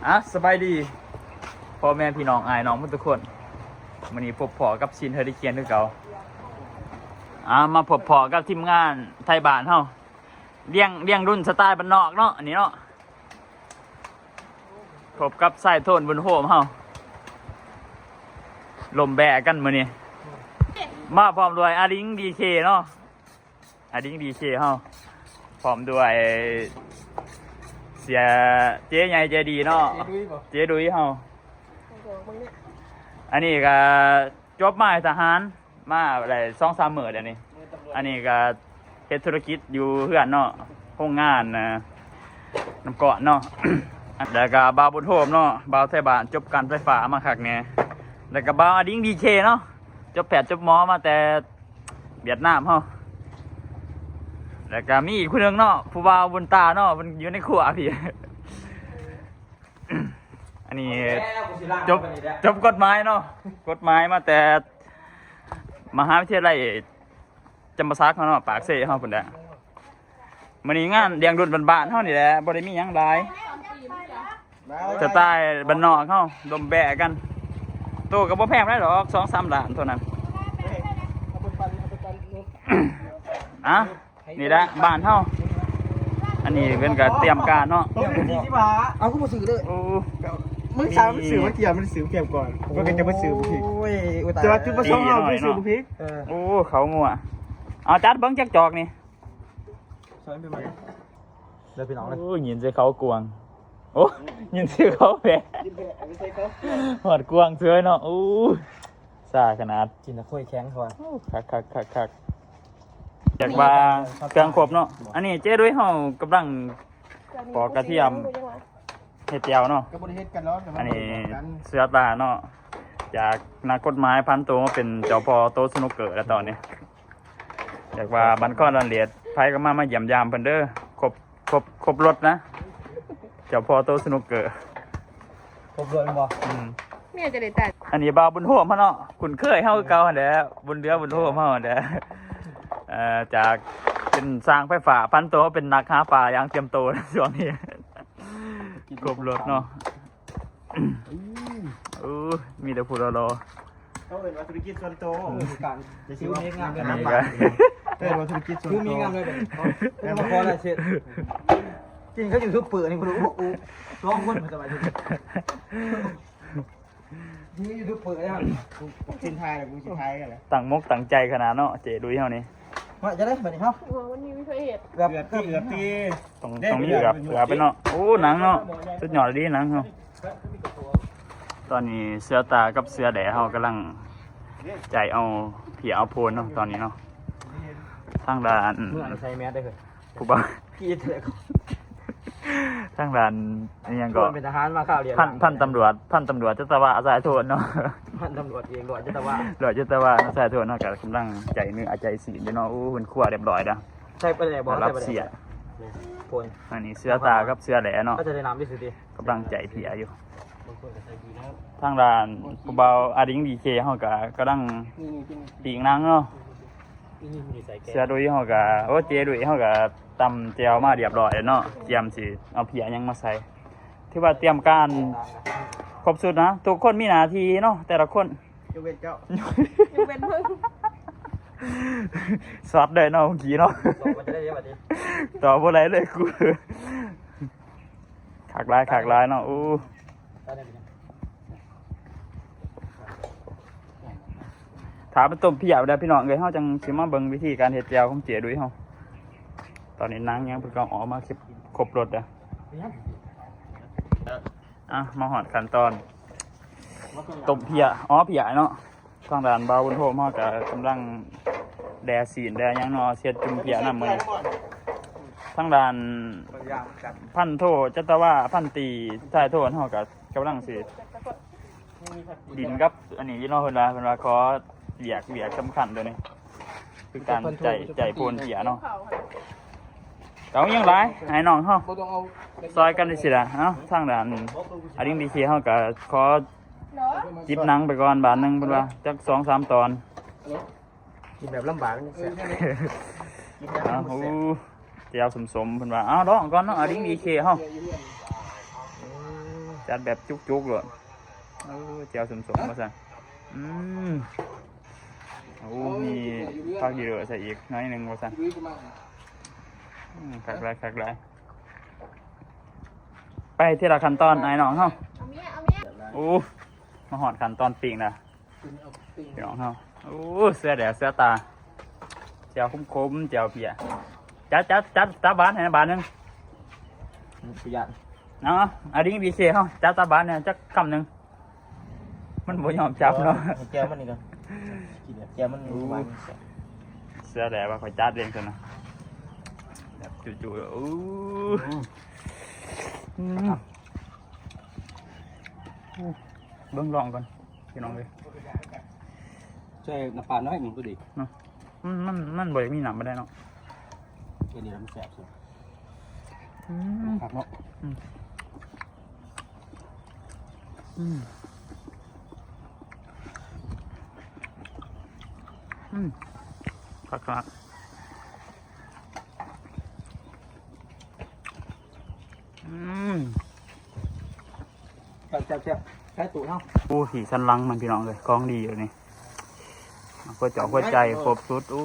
ອ່ະ ສະບາຍດີພໍ່ແມ່ພີ່ນ້ອງ ອ້າຍນ້ອງໝົດທຸກຄົນ. ມື້ນີ້ພົບພໍ້ກັບຊິນເຮີລິເຄນຄືເກົ່າ. ອ່າ ມາພົບພໍ້ກັບທີມງານໄທບ້ານເຮົາ ລ້ຽງ ລ້ຽງລຸ້ນສະໄຕບ້ານນອກເນາະ ອັນນີ້ເນາະ. ພົບກັບຊາຍໂທນບຸນໂຮມເຮົາ ລົມແບະກັນມື້ນີ້ ມາພ້ອມດ້ວຍອາລິງ ດີເຄ ເນາະ. ອາລິງ ດີເຄ ເຮົາ ພ້ອມດ້ວຍເສຍເຈໃຫຍ່ໃຈດີເນາະ ເຈດຸຍເຮົາ. ອັນນີ້ກະຈົບມາໃຫ້ທະຫານ ມາໄດ້ສອງສາມມື້ແລ້ວນີ້. ອັນນີ້ກະເຮັດທຸລະກິດຢູ່ເຮືອນເນາະ ໂຮງງານ ເອີ ນ້ຳກ້ອນເນາະ. ແລ້ວກະບ່າວບຸນໂຮມເນາະ ບ່າວໄທບ້ານ ຈົບການໄຟຟ້າມາຄັກແນ່. ແລ້ວກະບ່າວອາລິງ ດີເຄ ເນາະ ຈົບແພດຈົບໝໍມາແຕ່ຫວຽດນາມເຮົາ. ແລ້ວກະມີອີກຜູ້ໜຶ່ງເນາະ ຜູ້ບ່າວບຸນຕາເນາະ ເພິ່ນຢູ່ໃນຄົວພີ້. ອັນນີ້ຈົບ ຈົບກົດໝາຍເນາະ ກົດໝາຍມາແຕ່ມະຫາວິທະຍາໄລຈຳປາສັກເຮົາເນາະ ປາກເຊເຮົາພຸ້ນແຫຼະ. ມື້ນີ້ງານລ້ຽງລຸ້ນບ້ານໆເຮົານີ້ແຫຼະ ບໍ່ໄດ້ມີຫຍັງຫຼາຍ ສະໄຕບ້ານນອກເຮົາ ລົມແບະກັນ. ໂຕກໍບໍ່ແພງຫຼາຍດອກ ສອງສາມລ້ານເທົ່ານັ້ນ. ອ່ະ ນີ້ແຫຼະບ້ານເຮົາ ອັນນີ້ເພິ່ນກໍຕຽມການເນາະ. ເອົາ ຄືບໍ່ຊື້ເລີຍ? ໂອ້ ມຶງສາມມັນຊື້ມາກຽມ ມັນຊື້ກຽມກ່ອນ ມັນກໍຈະມາຊື້ບໍ່ຜິດ. ໂອ້ຍ ອຸຍຕາຍ ແຕ່ວ່າຈຸດປະສົງເຮົາຄືຊື້ບໍ່ຜິດ. ເອີ ໂອ້ ເຂົ້າງົວ. ເອົາ ຈັດເບິ່ງຈັກຈອກນີ້ ຊ່ອຍໄປໃໝ່ເດີພີ່ນ້ອງເດີ. ໂອ້ ຍິນໃສ່ເຂົາກວາງ ໂອ້ ຍິນໃສ່ເຂົາແບະ ຮອດກວາງເສີຍເນາະ. ໂອ້ ຊ້າຂະໜາດ ກິນແຕ່ຂ້ອຍແຂງເຂົາວ່າ. ໂອ້ ຄັກໆໆໆ ຢາກວ່າເຄື່ອງຄົບເນາະ. ອັນນີ້ເຈ້ດຸຍເຮົາກຳລັງປອກກະທຽມເຮັດແຈ່ວເນາະ. ກໍບໍ່ໄດ້ເຮັດກັນເນາະ ອັນນີ້ເສືອຕາເນາະ ຈາກນັກກົດໝາຍພັນໂຕມາເປັນເຈົ້າພໍ່ໂຕສະໜຸກເກີແລ້ວຕອນນີ້. ຢາກວ່າບ້ານຄອນດອນເລດ ໃຜກໍມາ ມາຢ້ຽມຢາມເພິ່ນເດີ ຄົບ ຄົບ ຄົບລົດນະ ເຈົ້າພໍ່ໂຕສະໜຸກເກີ. ຄົບລົດແມ່ນບໍ່? ອືມ ເມຍຈະໄດ້ຕາຍ. ອັນນີ້ບ່າວບຸນໂຮມເຮົາເນາະ ຄຸ້ນເຄີຍເຮົາຄືເກົ່າຫັ້ນແຫຼະ ບຸນເຫຼືອບຸນໂຮມເຮົາຫັ້ນແຫຼະ. ເອີ ຈາກເປັນຊ່າງໄຟຟ້າ ພັນໂຕເປັນນັກຫາປາຢ່າງຕຽມໂຕໃນຊ່ວງນີ້. ຄົບລົດເນາະ. ອືມ ໂອ້ຍ ມີແຕ່ຜູ້ຫຼໍ່ໆ. ເຂົາເອີ້ນວ່າທຸລະກິດສ່ວນໂຕ ອືມ ການ ຊິວເມງາມເລີຍ ນີ້ກະ ເອີ້ນວ່າທຸລະກິດສ່ວນໂຕ ຊິວເມງາມເລີຍ. ແມ່ນບໍ່? ພໍໄດ້ເຊັດ ກິນເຂົາຢູທູບເປີນີ້ ຜູ້ລະອຸກອຸກ ສອງຄົນ ສະບາຍດີ. ນີ້ຢູທູບເປີແລ້ວ ກູຊິນຖ່າຍ ກູຊິຖ່າຍກັນແຫຼະ. ຕັ້ງມົກຕັ້ງໃຈຂະໜາດເນາະ ເຈ້ດຸຍເຮົານີ້. ວ່າຈະໄດ້ບັດນີ້ເຮົາ ໂອ້ ມັນມີວິທີເຮັດ ເກືອບ ເກືອບ ເກືອບ ເກືອບຕີ ຕ້ອງ ຕ້ອງມີເກືອບ ເກືອບໄປເນາະ. ໂອ້ ໜັງເນາະ ສຸດຍອດອີ່ຫຼີໜັງເຮົາ. ຕອນນີ້ເສືອຕາກັບເສືອແດເຮົາກຳລັງໃຈເອົາເພຍເອົາໂພນເນາະ ຕອນນີ້ເນາະ. ທາງດ້ານ ເມື່ອໃສ່ແມສເດີ ຜູ້ບ່າວ ກຣີດເລີຍ. ທາງດ້ານອີ່ຫຍັງກໍ ເປັນທະຫານມາຄາວດຽວ ພັນ ພັນຕຳຫຼວດ ພັນຕຳຫຼວດຈັດຕະວະ ສາຍໂທນເນາະ ພັນຕຳຫຼວດເອກ ຮ້ອຍຈັດຕະວະ ຮ້ອຍຈັດຕະວະ ສາຍໂທນເນາະ ກໍກຳລັງໃຈເນື້ອໃຈຊີ້ນຢູ່ເນາະ. ໂອ້ ເພິ່ນຄົວຮຽບຮ້ອຍແລ້ວ ໃສ່ປາແດກບໍ່? ໃສ່ປາແດກ ເສຍໂພນ. ອັນນີ້ເສືອຕາກັບເສືອແດເນາະ ກໍຈະໄດ້ນຳຢູ່ຊື່ຕິ ກຳລັງໃຈເພຍຢູ່. ທາງດ້ານຜູ້ບ່າວອາດິງ ດີເຄ ເຮົາກໍກຳລັງປີ້ງໜັງເນາະ. ເສືອດຸຍເຮົາກະ ໂອ້ ເຈດຸຍເຮົາກະຕຳແຈ່ວມາຮຽບຮ້ອຍແລ້ວເນາະ ກຽມຊິເອົາເພຍຫຍັງມາໃສ່. ຖືວ່າຕຽມການຄົບຊຸດນະ ທຸກຄົນມີໜ້າທີ່ເນາະ ແຕ່ລະຄົນ. ຍົກເວັ້ນເຈົ້າ ຍົກເວັ້ນມຶງ. ຊັອດໄດ້ເນາະ ເມື່ອກີ້ເນາະ ຕອບບໍ່ໄດ້ເລີຍ ຕອບບໍ່ໄດ້ເລີຍກູ. ຄັກຫຼາຍ ຄັກຫຼາຍເນາະ ໂອ້. ຖ້າມັນຕົ້ມເພຍແລ້ວ ພີ່ນ້ອງເອີຍ ເຮົາຈັ່ງຊິມາເບິ່ງວິທີການເຮັດແຈ່ວຂອງເຈດຸຍເຮົາ. ຕອນນີ້ນາງຍັງເພິ່ນກໍເອົາອອກມາຄົບລົດເດີ. ອ່ະ ມາຮອດຂັ້ນຕອນຕົ້ມເພຍ ອໍ ເພຍເນາະ. ທາງດ້ານບ່າວບຸນໂຮມເຮົາກໍກຳລັງແລ່ຊີ້ນແລ່ຫຍັງເນາະ ເຮັດຈຸ່ມເພຍນຳມື້ນີ້. ທາງດ້ານພັນໂທຈັດຕະວາ ພັນຕີຊາຍໂທນເຮົາກໍກຳລັງຊິດິນກັບອັນນີ້ຢູ່ເນາະ. ເພິ່ນວ່າ ເພິ່ນວ່າຂໍວຽກ ວຽກສຳຄັນໂຕນີ້ ຄືການໃຈ ໃຈໂພນເພຍເນາະ. ເອົາຫຍັງຫຼາຍ ໃຫ້ນ້ອງເຮົາຊ່ອຍກັນຈັ່ງຊີ້ລະເນາະ. ທາງດ້ານອາລິງ ດີເຄ ເຮົາກໍຂໍ ຈິບໜັງໄປກ່ອນບາດໜຶ່ງ ເພິ່ນວ່າ ຈັກສອງສາມຕອນ. ກິນແບບລຳບາກມັນແຊບ. ເອົາ ໂອ້ ແຈ່ວສົ້ມໆ ເພິ່ນວ່າ. ເອົາ ລອງກ່ອນເນາະ ອາລິງ ດີເຄ ເຮົາ. ອືມ ໃຈ ຈັດແບບຈຸກໆໂລດ. ໂອ້ ແຈ່ວສົ້ມໆວ່າຊັ້ນ. ອືມ ໂອ້ ມີຜັກອີ່ເຫຼີ່ໃສ່ອີກໜ້ອຍໜຶ່ງວ່າຊັ້ນ. ອືມ ຄັກຫຼາຍ ຄັກຫຼາຍ. ໄປທີລະຂັ້ນຕອນ ອ້າຍນ້ອງເຮົາ. ໂອ້ ມາຮອດຂັ້ນຕອນປີ້ງແລ້ວ ພີ່ນ້ອງເຮົາ. ໂອ້ ເສືອແດດເສືອຕາ ແຈ່ວຂົມໆ ແຈ່ວເພຍ. ຈັດ ຈັດ ຈັດ ຈັບບາດໃຫ້ບາດໜຶ່ງ. ບໍ່ຢ້ານ. ເອົາ ອາດິງ ບີເຄ ເຮົາ ຈັດຕາບາດແດ່ຈັກຄຳໜຶ່ງ. ມັນບໍ່ຍອມຈັບເນາະ. ໃຫ້ແຈ່ວມັນນີ້ກ່ອນ ແຈ່ວມັນ. ໂອ້ ຫວານ. ເສືອແດດວ່າຂ້ອຍຈັດເອງຊັ້ນນະ ແບບຈຸໆ. ໂອ້ ອືມ ເບິ່ງລອງກ່ອນ ພີ່ນ້ອງເອີຍ. ໃສ່ນ້ຳປາໜ້ອຍໜຶ່ງກໍດີເນາະ. ມັນ ມັນ ມັນບໍ່ໄດ້ມີນ້ຳປານໃດເນາະ. ອັນນີ້ມັນແຊບສຸດ. ອືມ ຄັກເນາະ. ອືມ ອືມ ອືມ ຄັກຂະໜາດ. ອືມ ແຊບໆໆ. ໃຊ້ຕູ້ເຮົາ. ໂອ້ ສີສັນຫຼັງມັນ ພີ່ນ້ອງເອີຍ ຂອງດີຢູ່ນີ້. ຫົວເຈາະຫົວໃຈຄົບສຸດ. ໂອ້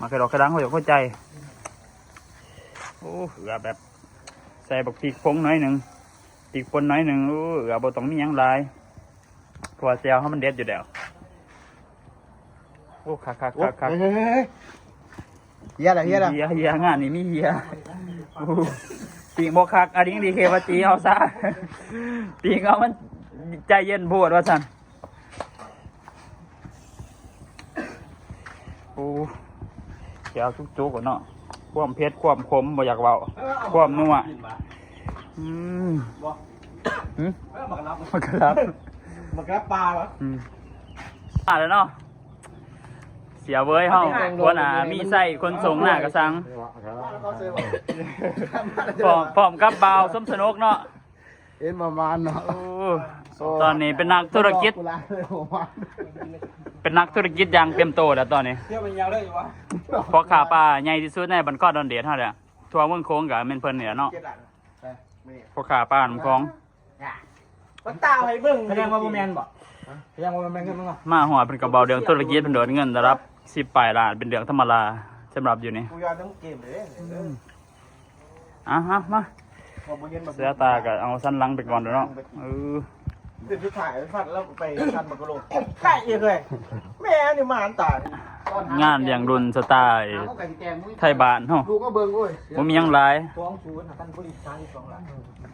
ມາກະດອກກະດັງ ຫົວເຈາະຫົວໃຈ. ໂອ້ ເກືອແບບ ໃສ່ບັກພິກຜົງໜ້ອຍໜຶ່ງ ພິກປົ່ນໜ້ອຍໜຶ່ງ. ໂອ້ ເກືອບໍ່ຕ້ອງມີຫຍັງຫຼາຍ ເພາະວ່າແຈ່ວເຮົາມັນເດັດຢູ່ແລ້ວ. ໂອ້ ຄັກໆໆໆ. ໂອ້ຍ ເຮີ້ຍໆໆ ເຮຍລະ ເຮຍລະ ເຮຍ ເຮຍ ງານນີ້ມີເຮຍ. ໂອ້ ປີ້ງບໍ່ຄັກ ອາດິງ ບີເຄ ວ່າຕີເອົາຊະ ປີ້ງເອົາມັນໃຈເຢັນໂພດວ່າຊັ້ນ. ໂອ້ ແຈ່ວຈຸກໆເນາະ ຄວາມເຜັດຄວາມຂົມບໍ່ຢາກເວົ້າ ຄວາມນົວ. ອືມ ບໍ່ ຫຶ ບັກກະລັບ ບັກກະລັບ ບັກກະລັບປ່າຫວາ. ອືມ ມາແລ້ວເນາະ ເສຍເວີຍເຮົາ ຫົວໜ້າມີໄຊຂົນສົ່ງໜ້າກະສັງ ພ້ອມ ພ້ອມກັບບ່າວສົມສະໜົກເນາະ. ເຫັນປະມານເນາະ. ໂອ້ ຕອນນີ້ເປັນນັກທຸລະກິດ ເປັນນັກທຸລະກິດຢ່າງເຕັມໂຕແລ້ວຕອນນີ້. ພໍ່ຄ້າປາໃຫຍ່ທີ່ສຸດໃນບັນຄອນດອນເດດເຮົາແຫຼະ ທົ່ວເມືອງໂຂງກະແມ່ນເພິ່ນນີ້ແຫຼະເນາະ ພໍ່ຄ້າປານ້ຳຂອງ. ມັນຕາວໃຫ້ເບິ່ງ ສະແດງວ່າບໍ່ແມ່ນບໍ່? ສະແດງວ່າບໍ່ແມ່ນເງິນມັນເນາະ. ມາຮອດເພິ່ນກະເວົ້າເລື່ອງທຸລະກິດ ເພິ່ນໂດດເງິນລະດັບສິບປາຍລ້ານ ເປັນເລື່ອງທຳມະດາສຳລັບຢູ່ນີ້. ອືມ ອ່ະ ມາ ມາ ເສືອຕາກະເອົາສັນຫຼັງໄປກ່ອນເດີເນາະ. ເອີ ສຸດທ້າຍຟັດແລ້ວໄປສັນບັກກະໂລ ໄກ່ອີກເລີຍ ແມ່ນີ້ມາອັນຕາຍ. ງານລ້ຽງລຸ້ນສະໄຕໄທບ້ານເຮົາ ບໍ່ມີຫຍັງຫຼາຍ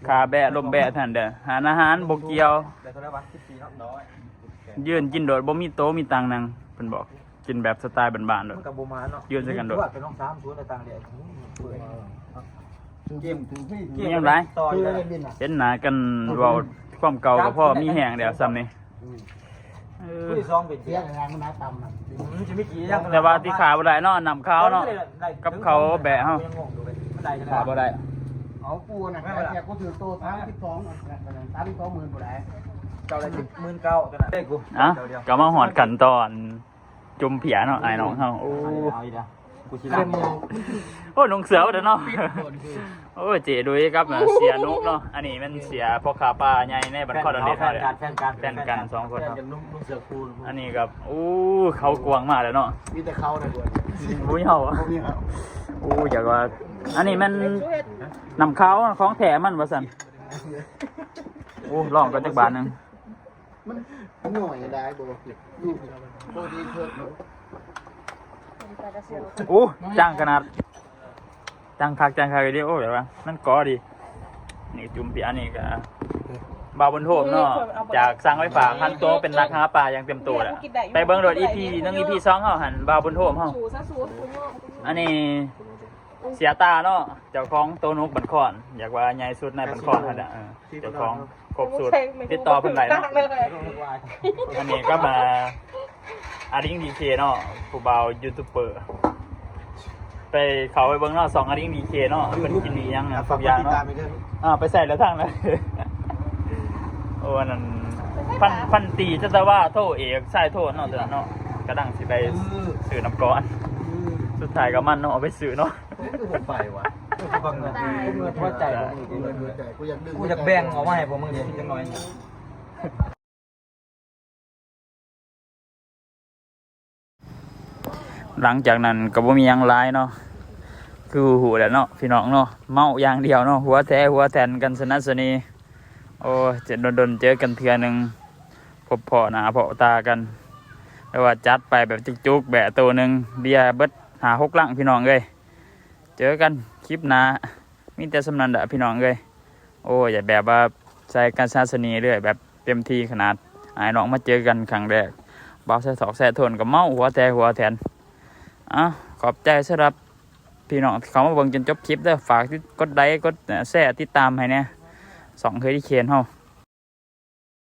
ຂ້າແບ້ລົມແບ້ເທົ່ານັ້ນເດີ ຮ້ານອາຫານບໍ່ກ່ຽວ ຢືນກິນໂດດ ບໍ່ມີໂຕະມີຕັ່ງນັ່ງ ເພິ່ນບອກ. ກິນແບບສະໄຕບ້ານໆໂລດ ມັນກະບໍ່ມາເນາະ ຢືນໃສ່ກັນໂລດ. ມີຫຍັງຫຼາຍ ເຫັນໜ້າກັນເວົ້າຄວາມເກົ່າກະພໍມີແຮງແລ້ວຊ່ຳນີ້. ເອີ ແຕ່ວ່າທີ່ຂາດບໍ່ໄດ້ເນາະ ນ້ຳຂາວເນາະ ກັບເຂົ້າແບ້ເຮົາ ຂາດບໍ່ໄດ້. ເອົາປູນະ ແຕ່ກູຖືກໂຕສາມສິບສອງ ສາມສິບສອງໝື່ນພຸ້ນແຫຼະ ເຈົ້າໄດ້ສິບໝື່ນເກົ້າ ຕົວນັ້ນເດ້ກູ. ອ່ະ ກະມາຮອດຂັ້ນຕອນ ຈຸ່ມເພຍເນາະ ອ້າຍນ້ອງເຮົາ. ໂອ້ ເອົາອີກແລ້ວ ກູຊິລາ ໂອ້ ນຸ່ງເສື້ອເດີເນາະ. ໂອ້ ເຈດຸຍກັບເສຍນຸກເນາະ ອັນນີ້ແມ່ນເສຍພໍ່ຄ້າປາໃຫຍ່ໃນບັນຄອນດອນເດດເຮົາ ແຟນກັນ ແຟນກັນສອງຄົນ. ອັນນີ້ກະ ໂອ້ ເຂົາກວາງມາແລ້ວເນາະ ມີແຕ່ເຂົາໄດ້ບໍ່ ບໍ່ມີເຮົາ ບໍ່ມີເຮົາ. ໂອ້ ຢາກວ່າ ອັນນີ້ແມ່ນນ້ຳຂາວຂອງແທ້ມັນວ່າຊັ້ນ. ໂອ້ ລອງກ່ອນຈັກບາດໜຶ່ງ. ມັນໜ້ອຍຫຼາຍບໍ່ ຢູ່ພໍດີເທີດ. ໂອ້ ຈ້າງຂະໜາດ ຈ້າງຄັກ ຈ້າງຄັກອີ່ຫຼີ. ໂອ້ ແບບວ່າມັນກໍດີ. ນີ້ຈຸ່ມເພຍ ອັນນີ້ກະບ່າວບຸນໂຮມເນາະ ຈາກສ້າງໄຟຟ້າ ຜັນຕົວເປັນນັກຫາປາຢ່າງເຕັມໂຕແລ້ວ. ໄປເບິ່ງໂລດ ອີພີໜຶ່ງ ອີພີສອງເຮົາຫັ້ນ ບ່າວບຸນໂຮມເຮົາ. ອັນນີ້ ເສຍຕາເນາະ ເຈົ້າຂອງໂຕນົກບັນຄອນ ຢາກວ່າໃຫຍ່ສຸດໃນບັນຄອນຫັ້ນແຫຼະ. ເອີ ເຈົ້າຂອງຄົບສຸດ ຕິດຕໍ່ເພິ່ນໄດ້ເນາະ. ອັນນີ້ກະມາ ອາລິງ ດີເຄ ເນາະ ຜູ້ບ່າວຢູທູບເບີ ໄປເຂົ້າໄປເບິ່ງເນາະ ຊ່ອງ ອາລິງ ດີເຄ ເນາະ ເພິ່ນກິນອີ່ຫຍັງ ທຸກຢ່າງເນາະ. ອ່າ ໄປໃສ່ແລ້ວທາງນັ້ນ. ໂອ້ ອັນນັ້ນ ພັນ ພັນຕີຈັດຕະວາ ໂທເອກ ຊາຍໂທນເນາະ ຕົວນັ້ນເນາະ ກຳລັງຊິໄປ ເອີ ຊື້ນ້ຳກ້ອນ. ເອີ ສຸດທ້າຍກະມັນເນາະ ເອົາໄປຊື້ເນາະ. ຄືບໍ່ໄປຫວາ? ເບິ່ງ ຫົວໃຈ ກູຢາກດຶງ ກູຢາກແບ່ງອອກມາໃຫ້ພວກມຶງເຫັນຈັກໜ່ອຍ. ຫຼັງຈາກນັ້ນກໍບໍ່ມີຫຍັງຫຼາຍເນາະ ຄືຮູ້ແຫຼະເນາະພີ່ນ້ອງເນາະ ເມົາຢ່າງດຽວເນາະ ຫົວແທ້ຫົວແທ້ນກັນສະນັ້ນສະນີ້. ໂອ້ຍ ເຈັດດົນໆເຈີກັນເທື່ອໜຶ່ງ ພົບພໍ້ໜ້າພໍ້ຕາກັນ ແຕ່ວ່າຈັດໄປແບບຈຸກໆ ແບບໂຕໜຶ່ງ ເບຍເບິດຫ້າຫົກລັງພີ່ນ້ອງເອີຍ. ເຈີກັນຄລິບໜ້າ ມີແຕ່ສ່ຳນັ້ນລະພີ່ນ້ອງເອີຍ. ໂອ້ຍ ແບບວ່າໃສ່ກັນສະນັ້ນສະນີ້ເລີຍ ແບບເຕັມທີ່ຂະໜາດ ອ້າຍນ້ອງມາເຈີກັນຄັ້ງແລກ ບ່າວແຊທອກແຊໂທນກໍເມົາຫົວແທ້ຫົວແທ້ນ. ເອົ້າ ຂອບໃຈສຳລັບພີ່ນ້ອງທີ່ເຂົ້າມາເບິ່ງຈົນຈົບຄລິບເດີ ຝາກກົດໄລ ກົດແຊ ຕິດຕາມໃຫ້ແດ່ ຊ່ອງເຮີລິເຄນເຮົາ.